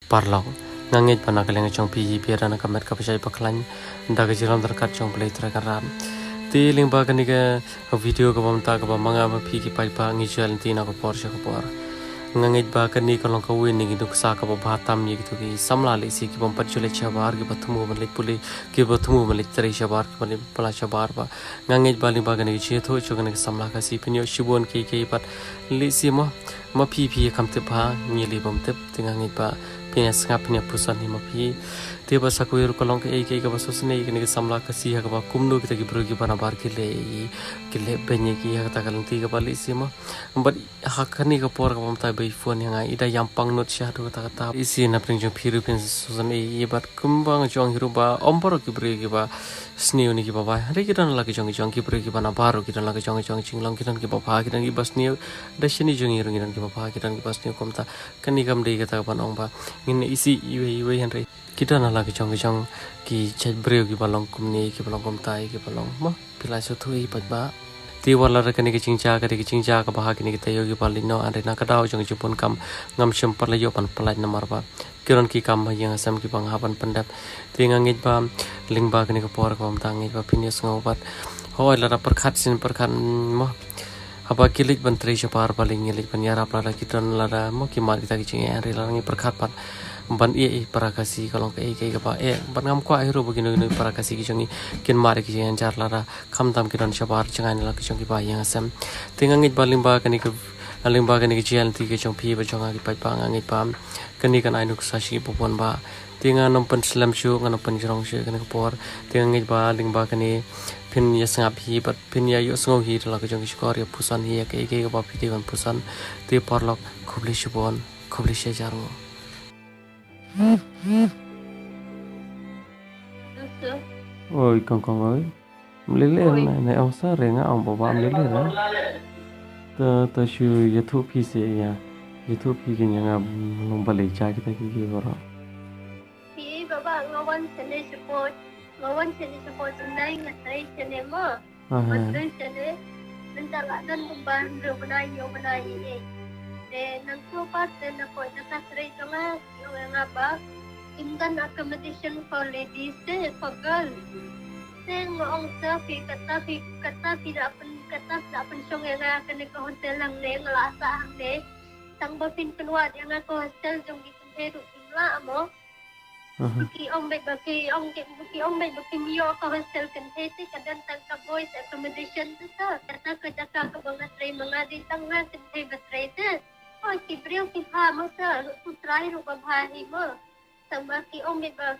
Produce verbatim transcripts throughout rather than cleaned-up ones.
Paralok, nga ngeit ba na ka liang jong phi hi phi da na ka met kaba shai ba khlaiñ da ka jingdon ryngkat jong U Blei Trai Kynrad. Te lyngba kane ka video kaba mynta kaba ma nga ma phi ki paidbah ngi ju ïaid lynti na ka por sha ka por. Nga ngeit ba kane ka long kawei na ki nuksa kaba bha tam ïa kito ki samla lehse ki bym pat ju leit shabar, kiba thmu ban leit pule, kiba thmu ban leit trei shabar, kiba leit pla shabar ba. Nga ngeit ba lyngba kane ka jingïathuh jong kane ka samla Khasi phin ïoh shibun kiei kiei pat lehse mo. Ma phi phi ïa kam tip bha, ngi lei bym tip, te nga ngeit ba phin ïa sngap, phin ïa puson hi ma phi. Te ba sa kawei ruh ka long kaei kaei kaba sngewsynei ïa kane ka samla Khasi ha kaba kumno kita ki briew kiba nabar ki leh, ki leh beiñ ïa ki ha kata ka lynti kaba lehse mo. Bad ha kane ka por kaba mynta ba i phone ïa nga, i da ïam pang nud sha haduh katta katta. Lehse na pdeng jong phi ruh phin sngewsynei ïa i, bad kumba nga ju ong hi ruh ba ym baroh ki briew kiba sniew ne kiba bha. Hynrei ki don la ki jong ki jong, ki briew kiba nabar ruh ki don la ki jong ki jong jinglong, ki don kiba bha, ki don kiba sniew. Da shane jong ngi ruh ngi don kiba bha, ki don kiba sniew. Kumta kane kam dei kata kaban ong ba ngin isih iwei iwei, hynrei ki don la ki jong ki jong ki jait briew kiba long kumne, kiba long kumtai, kiba long mo. Phi la sngewthuh hi paidbah. Te wat la da kane ka jingjia, ka dei ka jingjia kaba ha kine ki taïew kiba leit noh, hynrei na ka daw jong ka jingpun kam ngam shym pat la ïoh ban pynlait namar ba ki don ki kam ha ïing ha sem kiba nga hap ban pyndep. Te nga ngeit ba lyngba kane ka por kaba mynta nga ngeit ba phin ïohsngew bad hooid lada pyrkhat sien pyrkhat mo. Haba ki leit ban trei shabar, ba lei ngi leit ban ïarap, lada ki don lada mo ki mad kita ki jingeh, hynrei lada ngi pyrkhat pat ban ïeh ïa i para Khasi ka long kaei kaei kaba eh, bad ngam kwah hi ruh ba kino kino ki para Khasi ki jong ngi kin mad ïa ki jingeh jar lada khamtam ki don shabar jngai na la ki jong kiba ïing ha sem. Te nga ngeit ba lyngba kane ka, lyngba kane ka jingïaid lynti ka jong phi bad jong nga ki paidbah, nga ngeit ba kane kan ai nuksa sha ki ba bun ba. Te ngan ym pynslem shuh, ngan ym pynjrong shuh kane ka por. Te nga ngeit ba lyngba kane phin ïa sngap hi bad phin ïa ïohsngew hi da la ka jong ki shkor, ïa puson hi ïa kaei kaei kaba phi dei ban puson. Te paralok, khublei shibun, khublei shihajar nguh. Oi kong kong oi. Mlele na na ong sa re nga ong baba mlele na. Ta ta shu ïathuh phi se ïa. Ïathuh phi ki ïa nga long balei cha kita ki ki boro. Phi baba nga wan sene support. Nga wan sene support, nai nga trei sene mo. Aha. Nga trei sene. Mynta la don kumba hynriew bnai, hynñiew bnai ïa. Te nangtu pat te na poi na ka trei jong nga, ki ong ïa nga ba kim don accommodation for ladies te, for girls. Te nga ong sa phi kata phi, kata phi da pyn, kata phi da pynshong ïa nga kane ka hotel hangne, nga la sah hangne. Tang ba phin pynwad ïa nga ka hostel jong ki kynthei ruh kim lah mo. Aha. Ki ong beit ba ki ong ki, ki ong beit ba kim ïoh ka hostel kynthei te, ka don tang ka boys accommodation te sa. Kata ka jaka kaba nga trei ma nga dei tang nga kynthei ba trei te. Oi ki briew ki bha mo sa, ruh u trai ruh ba bha hi mo. Tang ba ki ong beit ba,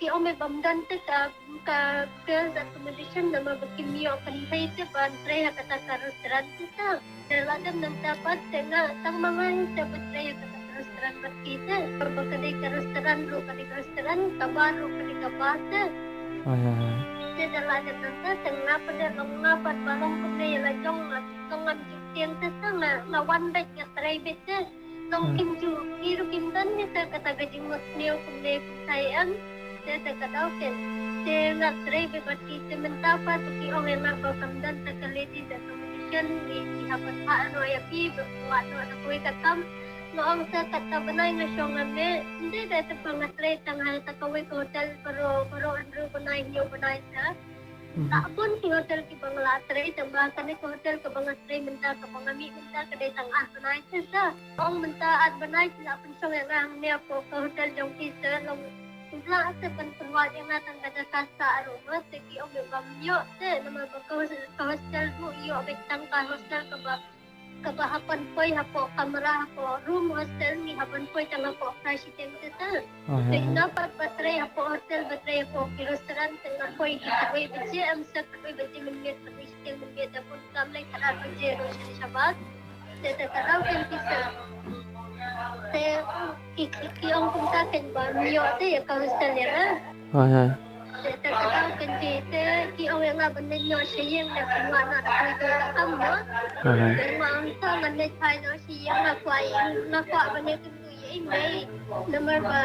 ki ong beit ba ym don te ka, ka girls accommodation namar ba kim ïoh kynthei te ban trei ha kata ka restaurant te sa. Te la dep nangta pat te nga tang ma nga hi te ba trei ha kata ka restaurant bad ki te. Ba ka dei ka restaurant ruh ka dei ka restaurant, ka bar ruh ka dei ka bar te. Ai, ai, ai. Te da la dep nangta te nga pat da long nga pat ba long kumne ïa la jong nga long ngam ju tieng te sa nga, nga wan beit nga trei beit te. Long Hmm. kim ju, ki ruh kim don hi te kata ka jingmut sniew kumne kumtai em. Te te ka daw ken. Te nga trei beit bad ki te mynta pat ki ong ïa nga ba kam don te ka ladies accommodation, ngi ngi hap ban phah noh ïa phi ba phi wad noh na kawei ka kam. Nga ong sa kata bnai nga shong nga meh. Ym dei da te ba nga trei tang ha ta kawei ka hotel baroh baroh hynriew bnai hynñiew bnai sa. Mhm. Lah bun ki hotel kiba nga la trei, tang ba kane ka hotel kaba nga trei mynta, kaba nga mih mynta ka dei tang ar bnai te sa. Ong mynta ar bnai ki la pynshong ïa nga hangne hapoh ka hotel jong ki sa, long ki lah te ban pynwad ïa nga tang ka jaka sah ruh mo, te ki ong beit ba ym ïoh te namar ba ka hos-, ka hostel ruh ïoh beit tang ka hostel kaba kaba hap ban poi hapoh kamra, hapoh room hostel ngi hap ban poi tang hapoh phra shiteng te sa. Aha. Te nga pat ba trei hapoh hotel, ba trei hapoh ki restaurant te nga poi ki khatwei baje em sa, khatwei baje mynmiet, khatwei shiteng mynmiet, da bun kam lei khatar baje ruh sha shabat. Te te ka daw ken ki sa. Te ki, ki, ki ong kumta ken ba ym ïoh te ïa ka hostel ïa nga. Hai, hai. Te, te, te, te, te, ki ong ïa nga ban leit noh sha ïing, ïa pynwad noh da kawei ka kam mo. Aha. Te nga ong to ngan leit phai noh sha ïing, nga kwah ïa, nga kwah ban ïakynduh ïa i mei. Namar ba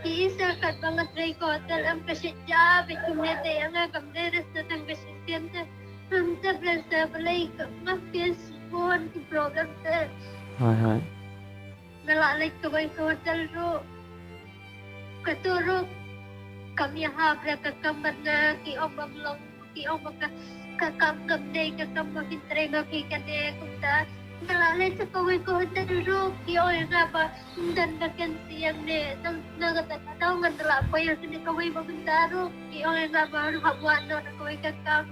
ki i sa katba nga trei ka hotel em ka shait ja beit kumne te ïa nga kam dei rest tang ka shisien te. Ym tip lei sa balei ka nga face bun ki problem te. Hai, hai. Nga la leit kawei ka hotel ruh. Kato ruh kam ïahap ïa ka kam bad nga, ki ong ba long, ki ong ba ka, ka kam kam dei ka kam ba phin trei ma phi kane kumta. Nga la leit sha kawei ka hotel ruh, ki ong ïa nga ba ym don vacancy hangne. Tang na kata ka daw ngan da la poi ha kane kawei ba mynta ruh, ki ong ïa nga ba ruh hap wad noh na kawei ka kam,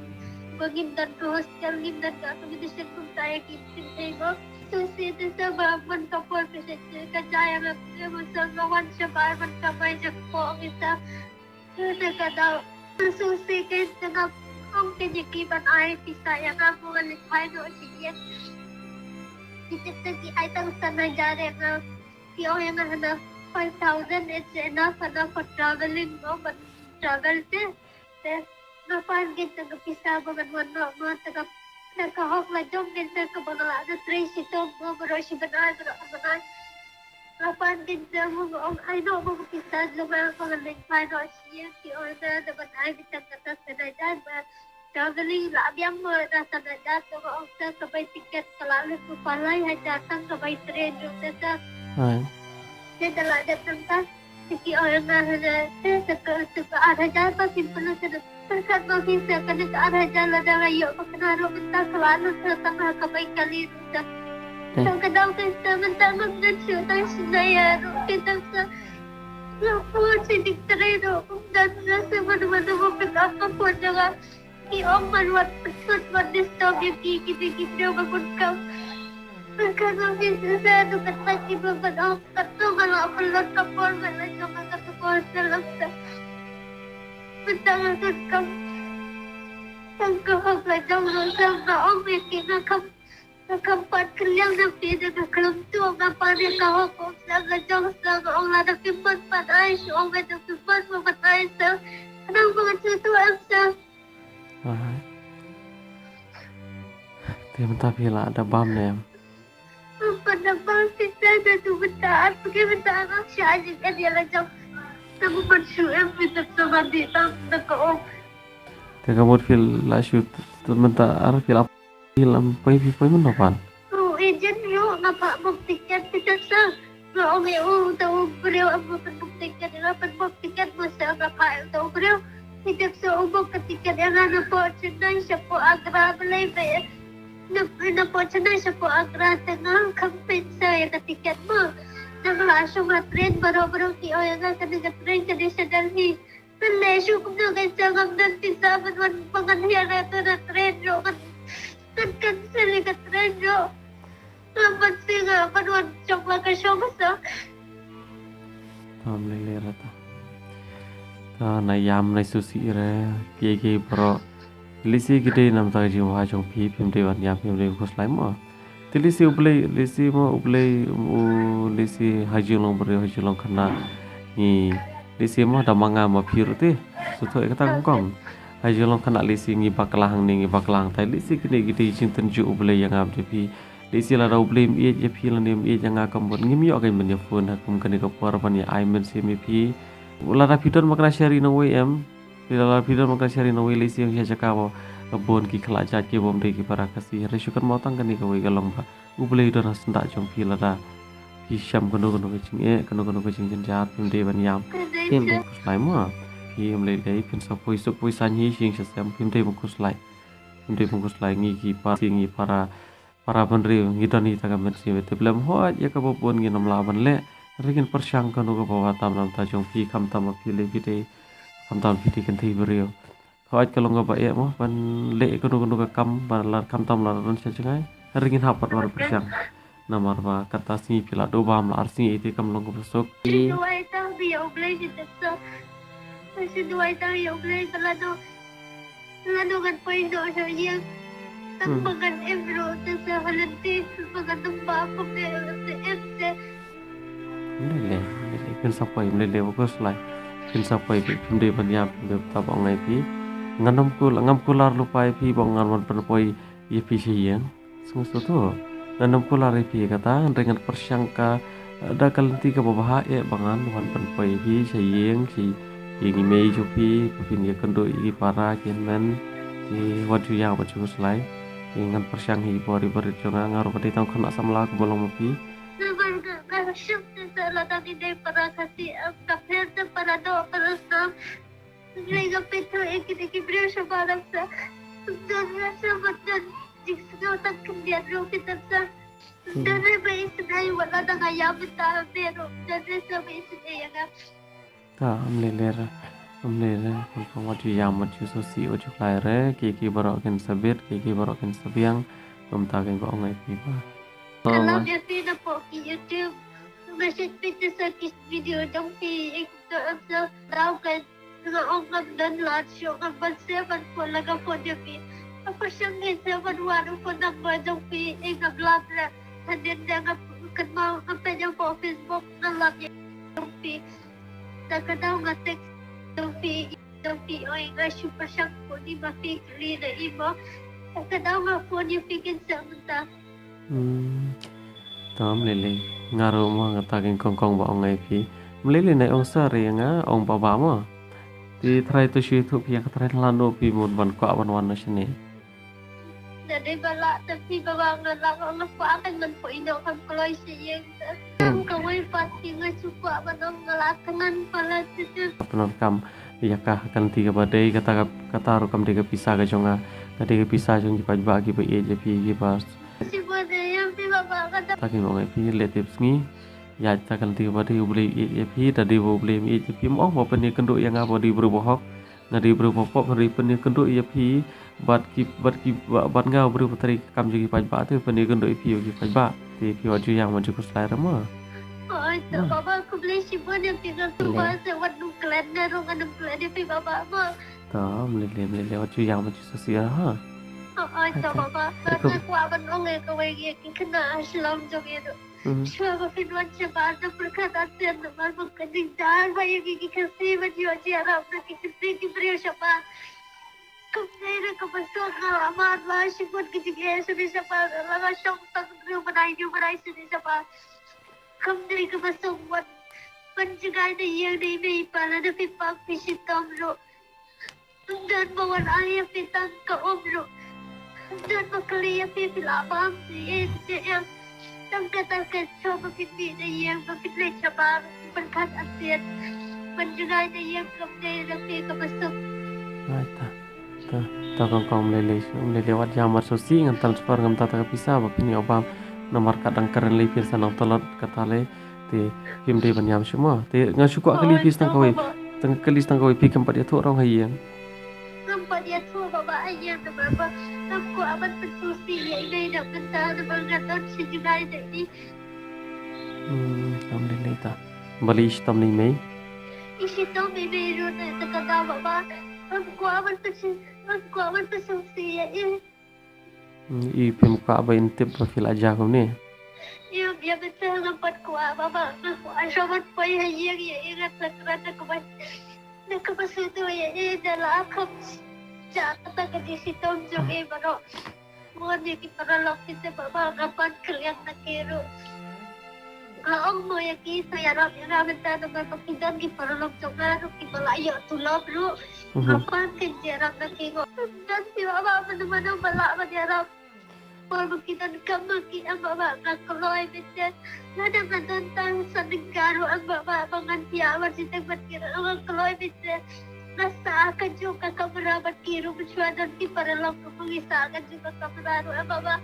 ba ngim don ka hostel, ngim don ka accommodation kumta ïa ki pynthei ba. Sngewsih te sa ba man ka por ka shet ka jai ïa nga, phi ba sa nga wan shabar ban kamai jakpoh ngi sa. Te ka daw sngewsih kein te nga ong kein ïa ki ban ai pisa ïa nga, mo nga leit phai noh shi ïing. Ki tip te ki ai tang san hajar ïa nga. Ki ong ïa nga hana five thousand it's enough hana for traveling, mo ban travel te. Te nga pan kein te ka pisa ba ngan wan noh, mo te ka, te ka hok la jong kein te kaba nga la da trei shitom, mo baroh shi bnai baroh ar bnai. Nga pan kein te mo nga ong ai noh mo ka pisa jong nga ba ngan leit phai noh shi ïing, ki ong ïa nga da ban ai beit tang kata san hajar ba traveling la biang mo da san hajar, to nga ong te ka bai tiket ka la lut ruh lai hajar tang ka bai train ruh te sa. Hai. Te da la dep tang ka, te ki ong ïa nga hana te, te ka, te ka ar hajar ba phin pynlut te. Pyrkhat ma phi sa kane ka ar hajar lada nga ïoh ba kane ruh mynta ka la lut tang ha ka bai kali ruh sa. Te. Tang ka daw kein sa mynta ngam don shuh tang shi nai ïa ruh kein tang sa. Nga pun shi dik trei ruh kum don sa mano mano ba pick up ka phone jong nga. Ki ong ban wat pynsut ban disturb ïa ki, ki dei ki briew ba bun kam. Mynta ka shisha ruh katba ki ba ban ong katto nga la pynlut ka por ba la jong ka, ka por sa lem sa. Mynta nga sut kam. Tang ka hok la jong ruh sa nga ong ïa ki nga kam, nga kam pat kylliang na phi da nga khlem tuh, nga pan ïa ka hok kum sa la jong sa nga ong lada phim mon pat ai shu ong, lada phim mon mo pat ai sa. Khnang ba ngan shu tuh em sa. Alright. Te mynta phi la da bam ne em? Ym pat da bam phi sa, da tu mynta ar phi mynta ar sha ai ïa la jong. Te mynta shu em phi te sa ban dih tang da ka ong. Te ka mut phi la shu te mynta ar phi la, phi la poi, phi poi mynno pat? Ruh agent ruh nga phah book ticket phi te sa. Nga ong ïa u, uta u briew em ba pynbook ticket ïa nga, pynbook ticket mo sa nga phah ïa uta u briew. Phi tip sa u book ka ticket ïa nga napoh Chennai shapoh Agra, balei ba ïa, na, napoh Chennai shapoh Agra te nga kham pynsa ïa ka ticket mo. Nga la shong ha train, baroh baroh ki ong ïa nga kane ka train ka dei sha Delhi. Te leh shuh kumno kein sa ngam don pisa ban wan, ba ngan hiar ïa ka train ruh, ngan, ngan cancel ïa ka train ruh. Ngam pat sngewbha ban wan shong la ka shong sa. Tam lei lei rata. Ta na ïam na sngewsih re kiei kiei baroh. Lehse ki dei namar ka jingwah jong phi, phim dei ban ïam, phim dei khuslai mo. Te lehse U Blei, lehse mo U Blei, u lehse ha jinglong briew, ha jinglong khynnah ngi, lehse mo da ma nga ma phi ruh te. Sngewthuh ïa kata kong kong. Ha jinglong khynnah lehse ngi bakla hangne ngi bakla hangtai, lehse kine ki dei jingtynjuh U Blei ïa nga bad ïa phi. Lehse lada U Blei um ïeit ïa phi lane um ïeit ïa nga, ka mut ngim ïoh kein ban ïa phone ha kum kane ka por ban ïa ai mynsiem ïa phi. Lada phi don ma ka nongshakri nongwei em, phi lada phi don ma ka nongshakri nongwei lehse ïa jaka ba bun ki khlajait ki bym dei ki para Khasi. Hynrei shu kynmaw tang kane kawei ka long ba U Blei u don ha syndah jong phi, lada phi shem kano kano ka jingeh, kano kano ka jingjynjar, phim dei ban ïam. Phim dei ban khuslai mo. Phim lei lei, phin sa poi suk poi saiñ hi sha ïing sha sem, phim dei ban khuslai. Phim dei ban khuslai, ngi ki para, ngi para para bynriew ngi don hi tang ka mynsiem, te blem hoi ïa kaba bun ngin ym lah ban leh. Hynrei ngin pyrshang kano kaba bha tam na bynta jong phi, khamtam ma phi lei phi dei, khamtam phi dei kynthei briew. Hoi ka long kaba eh mo ban leh kano kano ka kam ba la khamtam la don sha jngai. Hynrei ngin hap pat ban pyrshang. Namar ba kata sngi phi la duh bam la ar sngi, te kam long kaba suk. Shu duwai tang ïa U Blei, shu tip sa. Shu duwai tang ïa U Blei ba lano, lano ngan poi noh sha ïing. Tang ba ngan im ruh te sa ha lynti, ba ngan ym bah kumne te im te. Lei lei, lei lei, phin sa poi, lei lei, ba khuslai. Phin sa poi, phim dei ban ïam, phim dei, kata ba ong ïa phi. Ngan ym kul, ngam kular lypa ïa phi ba ngan wan pynpoi ïa phi sha ïing. Sngewthuh. Ngan ym kular ïa phi kata, hynrei ngan pyrshang ka, da ka lynti kaba bha eh ba ngan wan pynpoi ïa phi sha ïing, sha ïing i mei jong phi, ba phin ïakynduh ïa ki para ki hynmen, ki wat ju ïa, wat ju khuslai. Ngan pyrshang hi bor i barit jong nga, nga ruh ka dei tang khynnah samla kumba long ma phi. Lada ngi dei para Khasi, em, ka pher te para doh para snam. Ngi nga pynthut ïa kine ki briew shabar, em, sa. Don re sa ban don jingsngew tang khyndiat ruh, phi tip sa. Don re ba isynei, wat lada nga ïam mynta ha me ruh. Don re sa ba isynei ïa nga. Ta, ym lei lei re, ym lei lei, kong kong, wat ju ïam, wat ju sngewsih, wat ju khlaiñ re, ki ki baroh kin sa bit, ki ki baroh kin sa biang, kumta kein ba ong ïa phi ba. Ka lam ïa phi na pok ki YouTube, nga shet phi te sa ki video jong phi, ik to em sa daw ka nga ong ngam don lad shuh, ngam ban se ban phone la ka phone ïa phi. Apa shang ngi se ban wan u phone number jong phi, ik ngam lad re. Hadien da nga kynmaw nga peit ïa pok Facebook nga lad ïa jong phi. Ta ka daw nga text jong phi, jong phi, oi nga shu pyrshang phone ïa ma phi kli na i mo. Ta ka daw nga phone ïa phi kin sa mynta. Hmm. Ta ym lei lei. Nga ruh mo nga ta kein kong kong ba ong ïa phi. Ym lei lei na ong sa re nga ong ba ba mo. Te trai to shu thuh phi ïa ka trai la no phi mut ban kwah ban wan na shane. Da dei ba lah te phi ba ba nga lah nga kwah kan man poi ino kam kloi shi ïeng. Kam kawei pat phi nga shu kwah ban ong nga lah kan man pala te te. Pyndonkam ïa ka ka lynti kaba dei kata ka, kata ruh kam dei ka pisa ka jong nga. Ka dei ka pisa jong ki paidbah kiba ïeit ïa phi kiba. Shi ba dei ïa phi ba ba ka da. Ta kein ong ïa phi leh tip sngi. Ïa ta ka lynti kaba dei U Blei ïeit ïa phi, da dei ba U Blei ïeit ïa phi. Ym ong ba pynïakynduh ïa nga ba dei briew ba hok. Nga dei briew ba pop, hynrei pynïakynduh ïa phi bad ki, bad ki, ba-, bad nga u briew ba trei ka kam jong ki paidbah te pynïakynduh ïa phi bad ki paidbah. Te phi wat ju ïam, wat ju khuslai re mo. Oi, to baba, khublei shibun ïa phi, nga sngewbha sa wat nang klet ne rung, nang klet ïa phi baba mo. To, ym lei lei, ym lei lei, wat ju ïam, wat ju sngewsih ha. Oi, to baba, nga kwah ban ong ïa kawei ïa ki khynnah ha Shillong jong ngi ruh. Shuwa ba phin wan shabar da pyrkhat arsien namar ba ka jingdar ba ïa ki, ki Khasi ban ïoh jingïarap na ki kynti ki briew shabar. Kam dei re kaba suk nga la mad la shibun ki jingeh shane shabar, la nga shong tang hynriew bnai hynñiew bnai shane shabar. Kam dei kaba suk wat ban jngai na ïing na i mei i pa, lada phi pang phi shitom ruh. Don ba wan ai ïa phi tang ka um ruh. Don ba kylli ïa phi phi la bam ïa phi ïa. Tang kata ka shuwa ba phin mih na ïing ba phin leit shabar pyrkhat arsien. Ban jngai na ïing kam dei na phi kaba suk. Ai ta. Ta, ta kong kong, ym lei lei, ym lei lei, wat ïam, wat sngewsih, ngan transfer, ngan ta ta ka pisa ba phin ïoh bam. Namar ka dang kren lei phin sa nang tlot kata lei. Te phim dei ban ïam shuh mo. Te nga shu kwah kylli phi tang kawei. Tang kylli tang kawei, phi kam pat ïathuh rong ha ïing? Ngam pat ïathuh baba ha ïing namar ba ngam kwah ban pynsngewsih ïa i mei na mynta namar nga don shi jngai da i. Hmm, kam dei lei ta. Balei i shitom na i mei? I shitom i mei ruh na kata baba. Ngam kwah ban pynsngewsih, ngam kwah ban pynsngewsih ïa i. Hmm, i phim kwah ba in tip ba phi la jia kumne? Ïa, ïa mynta ngam pat kwah baba, ngam kwah shuh ban poi ha ïing ïa i, nga takra na kaba, na kaba sngewthuh ïa i da la kham jia kata ka jingshitom jong i baroh. Bun ïa ki paralok ki te baba nga pan kylliang na ki ruh. Nga ong mo ïa ki to ïarap ïa nga mynta namar ba ki don ki paralok jong nga ruh kiba la ïoh tulop ruh. Nga pan kynjah ïarap na ki, ngo don ki baba mano mano ba lah ban ïarap. Por ba ki donkam ma ki em baba nga kloi beit te. Lada nga don tang san tyngka ruh em baba ba ngan thiah ban sdang bad ki ruh nga kloi beit te. Nga sah ka juh ka kamra bad ki ruh, mynshuwa don ki paralok ruh ngi sah ka juh ka kamra ruh em baba.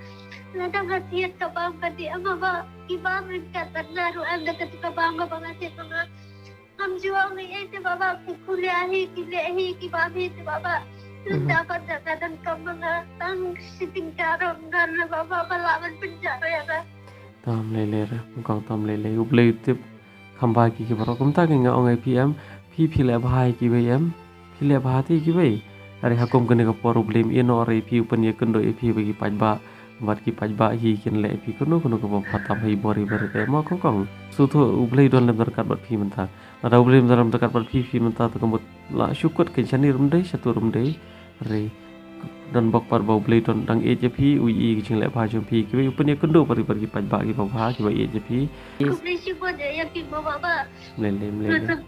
Lada nga thied ka bam ka dih em baba, ki bam ryngkat bad nga ruh em, da kata ka bam kaba nga thied ma nga. Ngam ju ong ei ei te baba, ki kulia hi, ki leh hi, ki bam hi te baba. Lynda pat da ka donkam ma nga tang shi tyngka ruh ym don re baba ba lah ban pynjah ïa nga. Tam lei lei re, kong tam lei lei. U Blei u tip kham bha ïa ki baroh. Kumta kein nga ong ïa phi em, phi phi leh bha ïa kiwei em. Phi leh bha te ïa kiwei. Are ha kum kane ka por U Blei um ïehnoh re ïa phi, u pynïakynduh ïa phi bad ki paidbah. Bad ki paidbah hi kin leh ïa phi kano kano kaba bha tam ha i bor i barit em, kong kong. Sngewthuh U Blei don lem ryngkat bad phi mynta. Lada U Blei um don lem ryngkat bad phi, phi mynta te ka mut la shu kut kein, shane ruh ym dei, shatu ruh ym dei. Re don bok pat ba U Blei don dang ïeit ïa phi, u ïohi ka jingleh bha jong phi, kiwei u pynïakynduh bad ki paidbah kiba bha kiba ïeit ïa phi. Khublei shibun ïa phi mo baba. Ym lei lei, ym lei lei.